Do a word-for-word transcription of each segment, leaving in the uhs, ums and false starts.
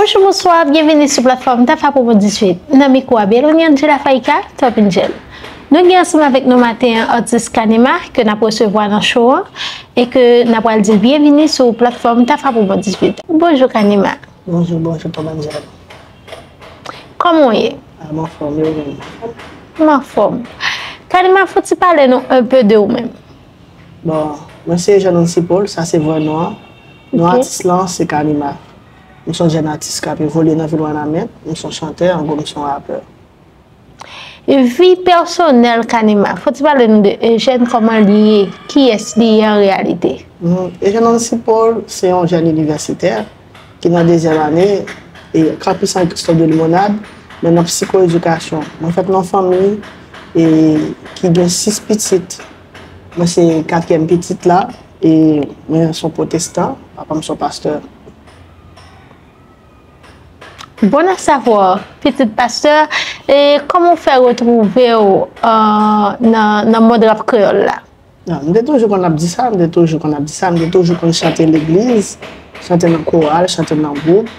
Bonjou, bonswa, byenvini sou platfòm Tafa Promo dizuit. Nan mikwo a, Belonie Angela Faïka, Top Angel. Nou gen ansanm avèk nou maten an atis Kanima ke n ap resevwa nan show an e ke n ap pral di l byenvini sou platfòm Tafa Promo dizuit. Bonjou Kanima. Bonjou, bonjou, Top Angel. Kòman w ye? Ah, m anfòm, e ou menm? M anfòm. Kanima, fouti pale nou un peu de ou menm. Bon, mwen se Jean Nancy Paul, sa se vrè non an. Non atis lan se Kanima. M se yon jèn atis k ap evolye nan vil Wanament. M se yon chantè, an gwo, m se yon rapè. Vi pèsonèl Kanima, fouti pale nou de Eugène, kòman li ye, kiyès li ye an reyalite? Hmm, Eugène Nancy Paul se yon jèn inivèsitè ki nan dezyèm ane e kanpis Saint Christophe de Limonade, men nan psiko-edikasyon. Mwen fèt nan fanmi e ki gen sis pitit. Mwen se katriyèm pitit la e mwen se yon pwotestan, papa m se yon pastè. Bon à savoir, pitit pastè, e kòman w fè retwouve w, euh, nan, nan mond rap kreyòl la? Non, m te toujou konn ap di sa, m te toujou konn ap di sa, m te toujou konn chante legliz, chante nan koral, chante nan gwoup.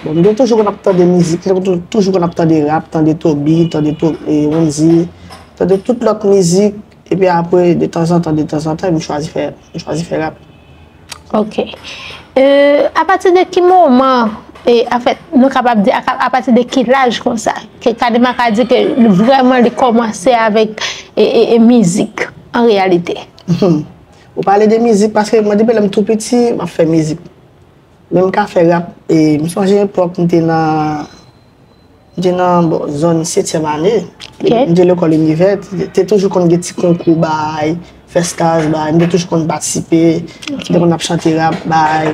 Bon, m te toujou konn ap tande mizik, m te tou-, toujou konn ap tande rap, tande Toby, tande To-, e, Wendyy, tande tout lòt mizik, epi apre, de tanzantan, de tanzantan, m chwazi fè, m chwazi fè rap. Ok. Euh, apati de ki moman, e, anfèt, nou kapab di, a, apati de ki laj konsa, ke Kanima ka di ke vrèman li kòmanse avèk, e, e, e mizik, an reyalite? Ou pale de mizik, paske mwen, depi lè m tou piti, m ap fè mizik. Men m ka fè rap, e, m sonje epòk, m te nan, m te nan, bon, zòn setyèm ane. Ok. M te lekòl Inivè, te, te toujou konn gen ti konkou, bay, fèstas, bay, m te toujou konn patisipe, m te konn ap chante rap, bay.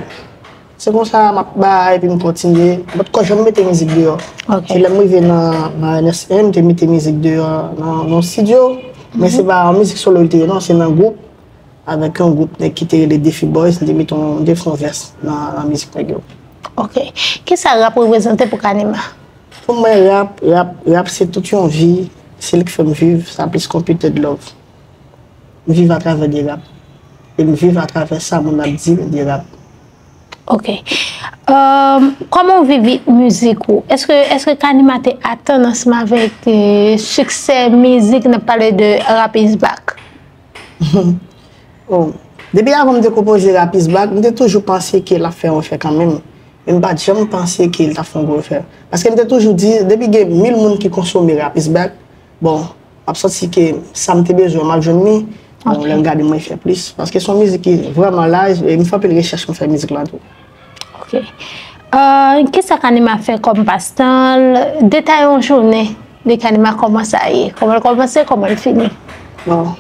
Se konsa, m ap bay, epi m kontinye. M pa t ko janm mete mizik deyò. Ok. Se lè m rive nan, nan N S M, m te mete mizik deyò nan, nan yon estidyo. Men se pa yon mizik solo l te ye, non, se nan gwoup. Avèk yon gwoup nèg ki te rele Defi Boys, m te mete yon, m te fè yon vès nan, nan mizik nèg yo. Ok. Kisa rap reprezante pou Kanima? Pou mwen, rap, rap, rap se tout yon vi. Se li k fè m viv, sa plis konpite de love. M viv atravè de rap. E m viv atravè sa moun ap di de rap. Ok. Euh, kòman w viv mizik ou? Èske, èske Kanima te atann ansanm avèk, euh, siksè mizik, n ap pale de Rap is back? Oh. Depi avan m te konpoze Rap is back, m te toujou panse ke l ap fè yon efè kanmenm. Men m pa t janm panse ke l t ap fè yon gwo efè. Paske m te toujou di, depi gen mil moun ki konsome Rap is back, bon, m ap santi ke sa m te bezwen, m ap jwenn li. Bon, lè m gade, mwen fè plis. Paske se yon mizik ki vrèman laj, e m fè anpil rechèch pou m fè mizik lan tou. Ok. Euh, kisa Kanima fè kòm pastan l? Detaye yon jounen de Kanima, kòman sa ye? Kòman l kòmanse, kòman l fini? Bon.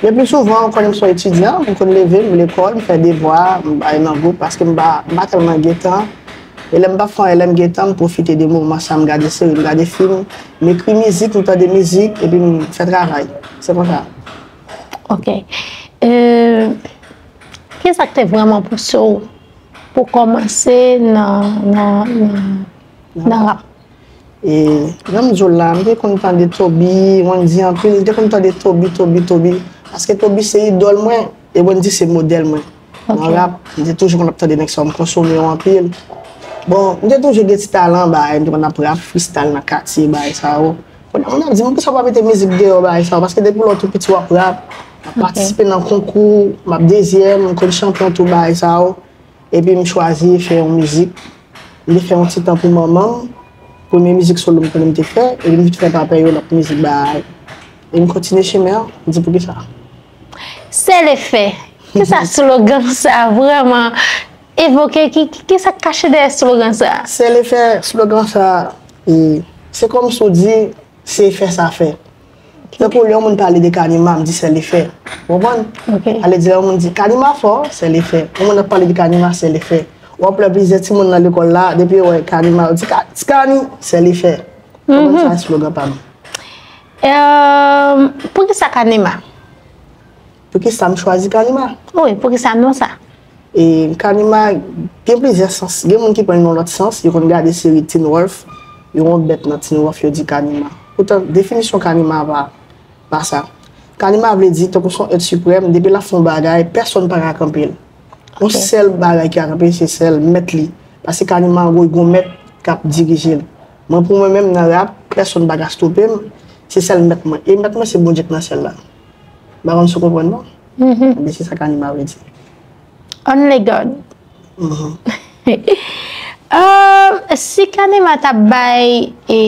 Le pli souvan, ou konnen m se yon etidyan, m konn leve, m lekòl, m fè devwa, m bay nan gwoup, paske m pa, m pa tèlman gen tan. E lè m pa fè anyen, lè m gen tan, m pwofite de moman sa, m gade seri, m gade fim, m ekri mizik, m tande mizik, epi m fè travay. Se konsa. Ok. Euh, kisa k te vrèman pouse w pou w kòmanse nan, nan, nan, nan rap? E, jan m di w la, m te konn tande Toby, Wendyy anpil, m te konn tande Toby, Toby, Toby. Paske Toby se idòl mwen, e Wendyy se modèl mwen. Ok. Nan rap, m te toujou konn ap tande nèg sa yo, m konsome yo anpil. Bon, m te toujou gen ti talan, bay, m te konn ap rap, freestyle nan katye, bay sa yo. Kounye a, moun ap di m, "Poukisa w pa mete mizik deyò, bay sa yo?" Paske depi lè w tou piti, w ap rap, w ap patisipe nan konkou, m ap dezyèm, m konn chanpyon tou, bay sa yo. Epi m chwazi fè yon mizik. M te fè yon ti tan pou manman m. Premye mizik solo m konnen m te fè. Epi m vin fè papè yo lòt mizik bay. E m kontinye chemen an. M di poukisa. Sèlefè. Kisa slogan sa vrèman evoke? Ki, ki, kisa k kache dèyè slogan sa? Sèlefè, slogan sa, e, se kòmsi w di, se efè sa fè. Tankou lè yon moun pale de Kanima, m di sèlefè. Ou konprann? Ok. Ale di lè yon moun di Kanima fò, sèlefè. Yon moun ap pale de Kanima, sèlefè. W ap wè plizyè timoun nan lekòl la, depi yo wè Kanima, yo di, "Ka-, Ti Kani, sèlefè." Ou konprann? Sa slogan pa m. Euh, poukisa Kanima? Poukisa m chwazi Kanima? Wi, poukisa non sa? E Kanima gen plizyè sans. Gen moun ki pran l nan lòt sans, yo konn gade seri Teen Wolf, yo wè yon bèt nan Teen Wolf, yo di Kanima. Poutan, definisyon Kanima pa, pa sa. Kanima vle di, tankou se yon èt siprèm, depi l ap fè yon bagay, pèsonn pa ka kanpe l. Yon sèl bagay ki ka kanpe l, se sèl mèt li. Paske Kanima gon, gon mèt k ap dirije l. Mwen, pou mwen menm, nan rap, pèsonn pa ka stope m. Se sèl mèt mwen. E mèt mwen, se Bondye k nan syèl la. M pa konn si w konprann, non? Ebyen, se sa Kanima vle di. Only God. Euh, si Kanima t ap bay e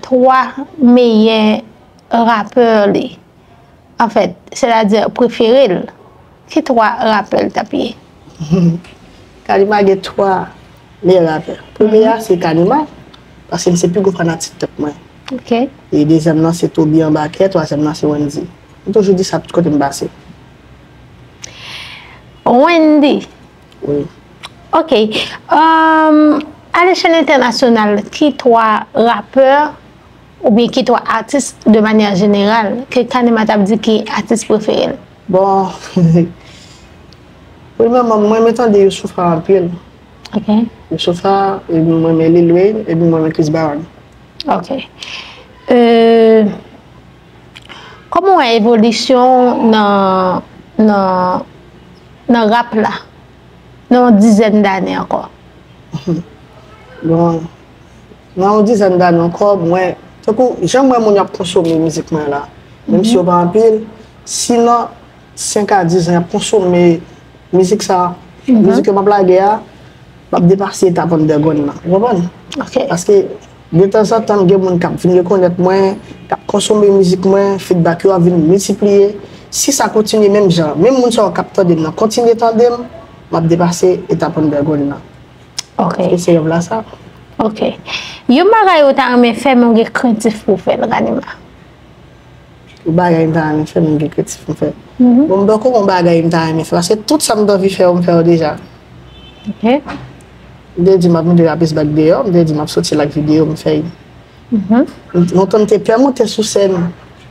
twa meyè rapè li, anfèt, sètadi prefere l, ki twa rapè l t ap ye? Kanima gen twa meyè rapè. Premye a, se Kanima, paske m se pi gwo fanatik tèt mwen. Ok. E dezyèm nan, se Toby Anbakè, twazyèm nan, se Wendy. M toujou di sa tout kote m pase. Wendy. Wi. Ok. Um, a lechèl entènasyonal, ki twa rapè oubyen ki twa atis de manyè jeneral ke Kanima t ap di ki atis prefere l? Bon, premyèman, mwen renmen tande Youssoupha anpil. Ok. Youssoupha, epi mwen renmen Lil Wayne, epi mwen renmen Chris Brown. Ok. Euh, kòman w wè evolisyon nan, nan, nan rap la nan yon dizèn dane ankò? Bon, nan yon dizèn dane ankò, mwen, tankou jan m wè moun yo ap konsome mizik mwen la, menm si yo pa anpil, si nan senk a diz an y ap konsome mizik sa, mizik ke m ap lage a, m ap depase etap underground nan. Ou konprann? Ok. Paske, detanzantan, gen moun k ap vin rekonèt mwen, k ap konsome mizik mwen, feedback yo ap vin miltipliye. Si sa kontinye menm jan, menm moun sa yo k ap tande m nan kontinye tande m, m ap depase etap underground nan. Ok. Paske se rèv la sa. Ok. Yon bagay ou ta renmen fè, men w gen krentif pou w fè l, Kanima? Yon bagay m ta renmen fè, men m gen krentif pou m fè. Bon, m poko gon bagay m ta renmen fè, paske tout sa m t anvi fè yo, m fè yo deja. Ok. M te di m ap mete Rapis Bak deyò, m te di m ap soti l ak videyo m fè. Lontan m te pè monte sou sèn.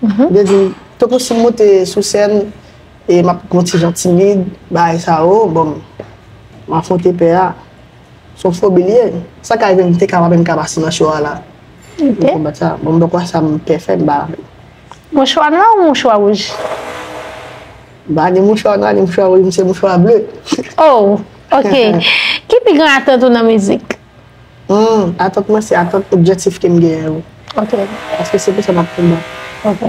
M te di, tankou si m monte sou sèn, e m ap gon ti jan timid, bagay sa yo, bon, m afwonte pè a. Se yon fobi l ye. Sa ka rive m te ka pa menm ka pase nan show a la. Ok. Konbat sa. Bon, m poko wè sa m pè fè, m pa. Mouchwa nwa ou mouchwa wouj? M pa ni mouchwa nwa, ni mouchwa wouj, m se mouchwa ble. Oh, ok. Ki pi gran atant ou nan mizik? Hmm, atant mwen se atant objektif ke m genyen yo. Ok. Paske se pou sa m ap konbat. Ok.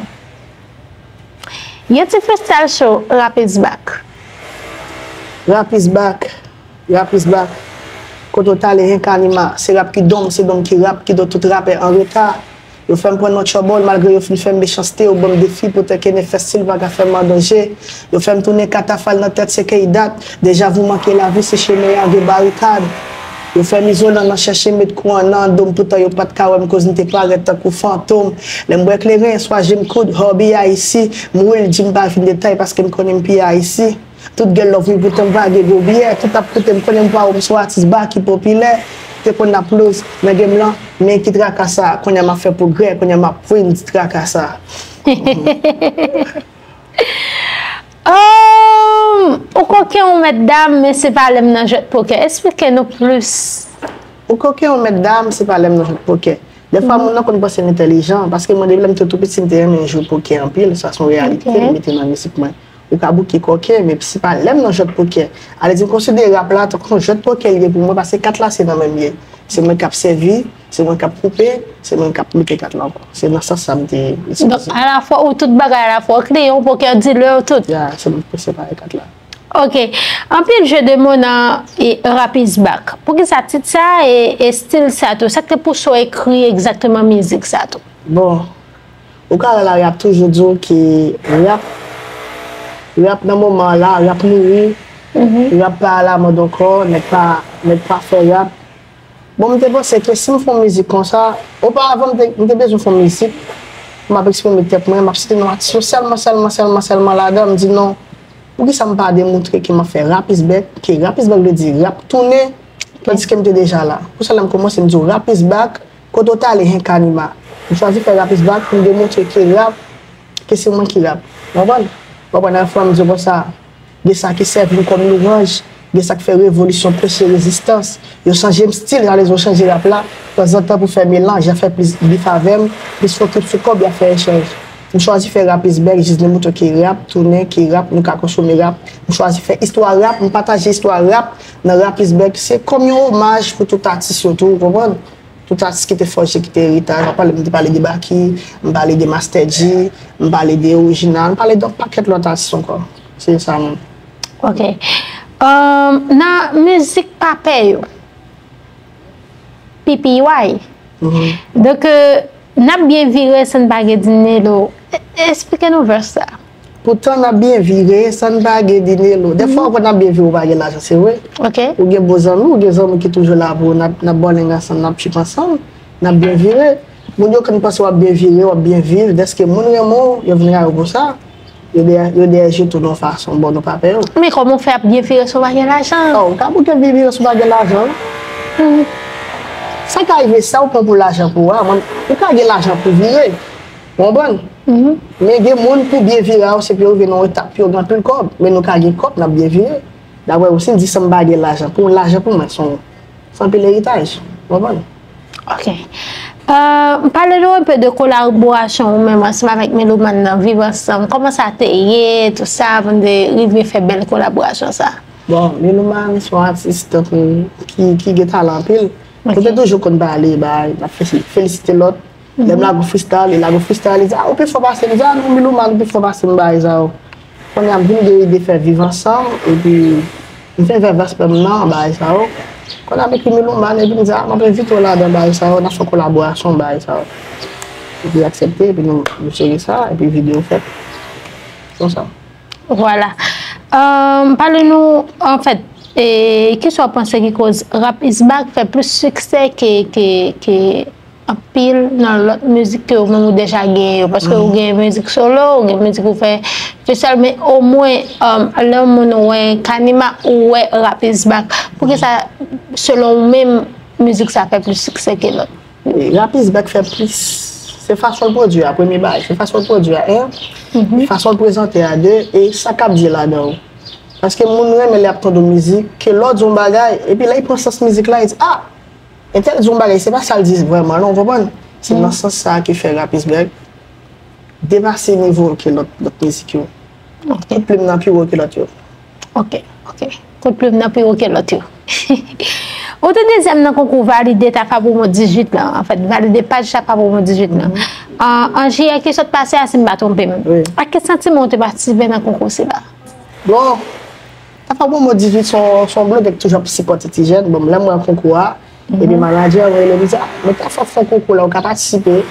Yon ti freestyle show, Rap is back. Rap is back. Rap is back. Kote w t ale, hein, Kanima? Se rap ki don m, se don m ki rap, ki don tout rapè an reta. Yo fè m pran nan trouble, malgre yo fin fè m mechanste, yo ban m defi, poutan Kenny fè stil pa ka fè m an danje. Yo fè m tounen katafal nan tèt, se kèy dat. Deja vou manke lavi, se chemen an gen barikad. Yo fè m izolan nan chèche met kou an nan do m, poutan yo pa t ka wè m, koz m te parèt tankou fantom. Lè m bwè kleren, swa je m koud, hobby a isi. M real, di m pa vin detay, paske m konnen m pi a isi. Tout gen love wi, poutan m vage gwo biyè. Tout ap koute m, konnen m pa ou, m se yon atis ba ki popilè. Te konn ap lose nan game lan, men ki traka sa. Kounye a m ap fè pwogrè, kounye a m ap win, di traka sa. Oh, ou koken ou mèt dam, men se pa lè m nan jwèt pokè. Esplike nou plis. Ou koken ou mèt dam, se pa lè m nan jwèt pokè. Dèfwa, moun nan konn panse m entèlijan, paske mwen, depi lè m te tou piti, m te renmen jwe pokè anpil. Sa se yon reyalite, m mete nan mizik mwen. Ou ka bouke koken, men se pa lè m nan jwèt pokè. Ale di m konsidere rap la tankou yon jwèt pokè li ye pou mwen, paske kat la se nan men m ye. Se mwen k ap sèvi, se mwen k ap koupe, se mwen k ap mete kat la ankò. Se nan sans sa m te itilize. Donk, alafwa ou tout bagay, alafwa ou kliyan, ou pokè dilè, ou tout. Ya, se mwen k ap separe kat la. Ok. Anpil jeu de mots nan e, Rap is back. Poukisa tit sa e, e stil sa tou? Sa k te pouse w ekri egzakteman mizik sa tou? Bon, ou ka wè la, y ap toujou di w ke rap, rap nan moman an la, rap mouri, rap pa alamòd ankò, nèg pa, nèg pa fè rap. Bon, m te panse ke si m fè yon mizik konsa, oparavan m te, m te bezwen fè yon mizik pou m ap eksprime tèt mwen, m ap site non atis yo sèlman, sèlman, sèlman, sèlman ladan, m di non, poukisa m pa demontre ke m ap fè rap is back, ke rap is back vle di rap tounen, tandiske m te deja la. Pou sa lè m kòmanse m di w rap is back, kote w t ale, hein, Kanima? M chwazi fè rap is back pou m demontre ke rap, ke se mwen ki rap. Ou konprann? Ou konprann, nan fwa m di w konsa. Gen sa ki sèvi m kòm lwanj, gen sa k fè revolisyon, preche rezistans. Yo chanje m stil, sa vle di yo chanje rap la, tanzantan pou fè melanj, y ap fè plis bif avè m, plis fokis sou kòb, y ap fè echanj. M chwazi fè Rap is Back, Jisne Mouton ki rap, tounen ki rap, nou ka konsome rap. M chwazi fè istwa rap, m pataje istwa rap nan Rap is Back. Se kòm yon omaj pou tout atis yo tou, ou konprann? Tout atis ki te fòje, ki te eritaj. M pale, m te pale de Baky, m pale de Master G, m pale de Original, m pale de yon pakèt lòt atis ankò. Se sa menm. Ok. Euh, nan mizik Papè yo, P P Y. Donk, euh, n ap byen vire san n pa gen dinelo. E- Esplike nou vès sa. Poutan n ap byen vire san n pa gen dinelo. Dèfwa ou kwè n ap byen vire, ou pa gen lajan, se vre. Ok. Ou gen bon zanmi, ou gen zanmi ki toujou la pou ou, n ap, n ap bòleng ansanm, n ap trip ansanm, n ap byen vire. Moun yo konn panse w ap byen vire, w ap byen viv, dèske moun renmen w, yo vin rayi w pou sa. Yo dèyè, yo dèyè je tou nan fason, bon, nou pa pè yo. Men kòman w fè ap byen vire si w pa gen lajan? Oh, ou ka bouke byen vire si w pa gen lajan. Sa ka rive, sa ou pran pou lajan pou ou a, ou ka gen lajan pou vire. Ou konprann? Men gen moun pou byen vire a, se pou yo rive nan yon etap pou yo gen anpil kòb. Men nou ka gen kòb, n ap byen vire. Daprè ou, si m di san m pa gen lajan, pou lajan pou mwen, se yon, se anpil eritaj. Ou konprann? Ok. Euh, pale nou enpe de kolaborasyon ou menm ansanm avèk Meloman nan, Viv Ansanm. Kòman sa te ye, tou sa, pou n te rive fè bèl kolaborasyon sa? Bon, Meloman se yon atis tankou ki, ki gen talan anpil. Nou te toujou konn pale, bay, n ap fesi- felisite lòt. Lè m lage yon freestyle, li lage yon freestyle, li di, ah, ou pi fò pase m. M di, ah, non, Meloman, ou pi fò pase m, bay, sa yo. Kounye a m vin gen ide fè Viv Ansanm, epi m fin fè vès pa m nan, bagay sa yo. Kounye a m ekri Meloman, epi m di, ah, m ap envite w ladan, bagay sa yo, n ap fè yon kolaborasyon, bagay sa yo. Epi li aksepte, epi nou, nou sere sa, epi videyo fèt. Konsa. Vwala. Euh, pale nou, anfèt, e, kisa w panse ki koz Rap is Back fè plis siksè ke, ke, ke anpil nan lòt mizik ke ou menm ou deja genyen yo, paske ou gen mizik solo, ou gen mizik ou fè tou sèl, men omwen, um, lè yon moun wè Kanima, ou wè Rap is Back. Poukisa, selon ou menm, mizik sa fè plis siksè ke lòt? Rap is Back fè plis, se fason l pwodui a, premye bagay, se fason l pwodui a, en, fason l prezante a, de, e sa k ap di ladan yo. Paske moun renmen lè y ap tande yon mizik, ke lè w di yon bagay, epi lè y pran sans mizik la, y di, ah! Entèl di yon bagay, se pa sa l di vrèman, non, w konprann? Se nan sans sa a ki fè Rap is Back depase nivo ke lòt, lòt mizik yo. Kout plim nan pi wo ke lòt yo. Ok, ok. Kout plim nan pi wo ke lòt yo. Ou te dezyèm nan konkou Valide Tafa Promo dizuit lan, anfèt, Valide paj Tafa Promo dizuit lan. An, an jiyè ki sot pase a, si m pa twonpe m. Ak ki santiman ou te patisipe nan konkou sila? Bon, Tafa Promo dizuit se yon, se yon blogè ki toujou ap sipòte ti jèn. Bon, lè m wè konkou a, epi manadjè mwen rele m, li di, ah, men Tafa fè yon konkou la, ou ka patisipe.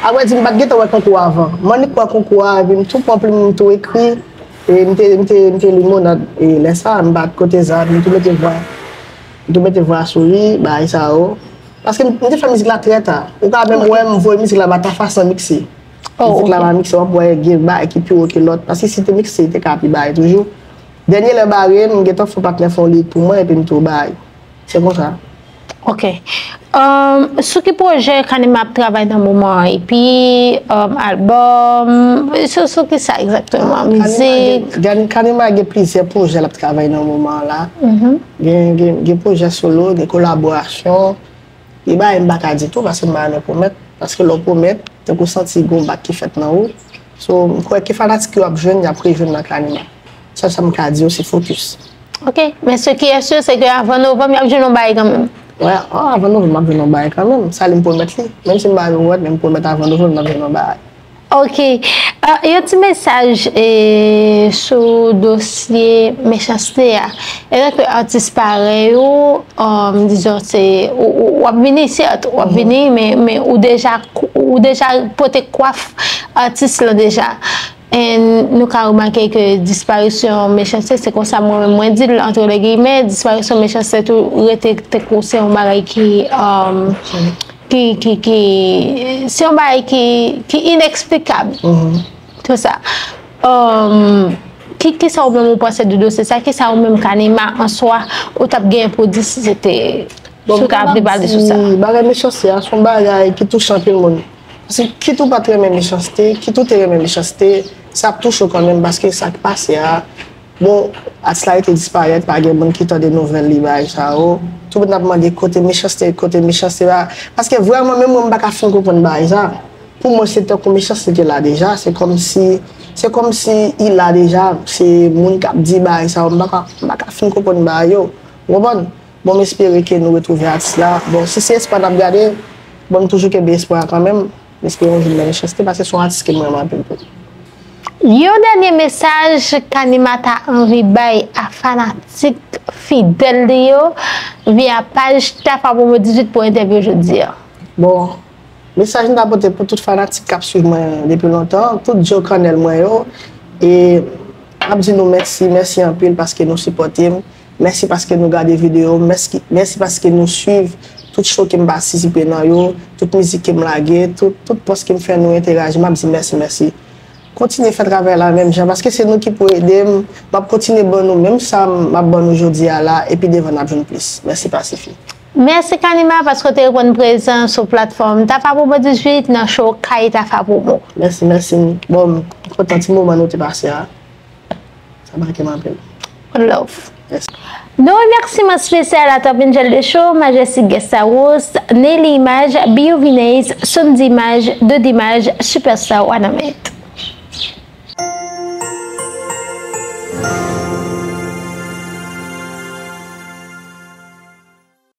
Avrèdi, m pa t gentan wè konkou a avan. M annik wè konkou a, epi m tou pran plim, m tou ekri. E m te, m te, m te Limonad, e lè sa a, m pa t kote sa, epi m tou mete vwa, m tou mete vwa sou li, bagay sa yo. Paske m, m te fè mizik la trè ta. Ou ka menm wè m voye mizik la ba Tafa san mikse. Mizik la pa mikse, w ap wè gen bagay ki pi wo ke lòt. Paske si te mikse, te ka pi bagay toujou. Dènye lè bare, m gentan fè yon patnè fè yon lirik pou mwen, epi m tou bay. Se konsa. Ok. Um, sou ki pwojè Kanima ap travay nan moman an? Epi, um, albòm, sou, sou ki sa egzakteman? Mizik? Kanima gen, Kanima gen plizyè pwojè l ap travay nan moman an la. Gen, gen, gen pwojè solo, gen kolaborasyon. Li bagay m pa ka di tou, paske m pa renmen pwomèt. Paske lè w pwomèt, tankou w santi gen yon bak ki fèt nan ou. So, m kwè ke fanatik yo ap jwenn, y ap rejwenn nan Kanima. Sèl sa m ka di yo, se fokis. Ok, men ce qui est sûr, c'est que avan novanm, y ap jwenn yon bagay kanmenm. Wè, oh, avan novanm, m ap jwenn yon bagay kanmenm. Sa li m pwomèt li. Menm si m pa renmen pwomèt, men m pwomèt avan novanm, m ap jwenn yon bagay. Ok. Euh, yon ti mesaj eh, sou dosye Mechanste a. Etanke atis parèy ou, um, dizon se, ou, ou, w ap vini, sèt, w ap vini, men, men ou deja, ou deja pote kwaf atis lan deja. And nou ka remake ke disparisyon Mechanste, se konsa mwen menm mwen di l, entre les guillemets, disparisyon Mechanste tou rete tankou se yon bagay ki, um, ki, ki, ki, se yon bagay ki, ki ineksplikab. Tout sa. Um, ki, ki sa ou menm ou panse de dosye sa? Ki sa ou menm Kanima an swa ou t ap genyen pou di si se te, si ou ta vle pale sou sa? Bagay Mechanste a se yon bagay ki touche anpil moun. Paske kit ou pa t renmen Mechanste, kit ou te renmen Mechanste, sa ap touche w kanmenm paske sa k pase a, bon, atis la rete disparèt, pa gen moun ki tande nouvèl li, bagay sa yo. Tout moun ap mande kote Mechanste, kote Mechanste la. Paske vrèman, menm mwen, m pa ka fin konprann bagay sa. pou mwen, se tankou mechanste ki la deja. Se kòmsi, se kòmsi li la deja. Se moun k ap di bagay sa yo, m pa ka, m pa ka fin konprann bagay yo. Ou konprann? Bon, m espere ke nou retwouve atis la. Bon, si se espwa n ap gade, bon, nou toujou kenbe espwa a kanmenm. M espere yon jou m nan mechanste, paske se yon atis ke m renmen anpil tou. Yon dènye mesaj Kanimata anvi bay a fanatik fidèl li yo via paj Tafa Promo dizuit pou entèvyou jodi a. Bon, mesaj m ta pote pou tout fanatik k ap swiv mwen depi lontan, tout djo kannèl mwen yo, e m ap di nou mèsi, mèsi anpil paske nou sipòte m, mèsi paske nou gade videyo m, mèsi, mèsi paske nou swiv tout show ke m patisipe nan yo, tout mizik ke m lage, tout, tout pòs ke m fè nou enteraji, m ap di mèsi, mèsi. Kontinye fè travay la menm jan, paske se nou ki pou ede m. M ap kontinye ban nou menm sa m ap ban nou jodi a la, epi devan n ap jwenn plis. Mèsi Pasifi. Mèsi Kanima paske w te reponn prezan sou platfòm Tafa Promo dizuit nan show Kay Tafa Promo. Mèsi, mèsi. Bon, m kontan ti moman nou te pase a. Sa make m anpil. One love. Yes. Yon remèsiman espesyal a Top Angel de Show, Majestic Guest House, Nelly Image, Biou Vinez, Sound Image, Dod Image, Superstar Wanament.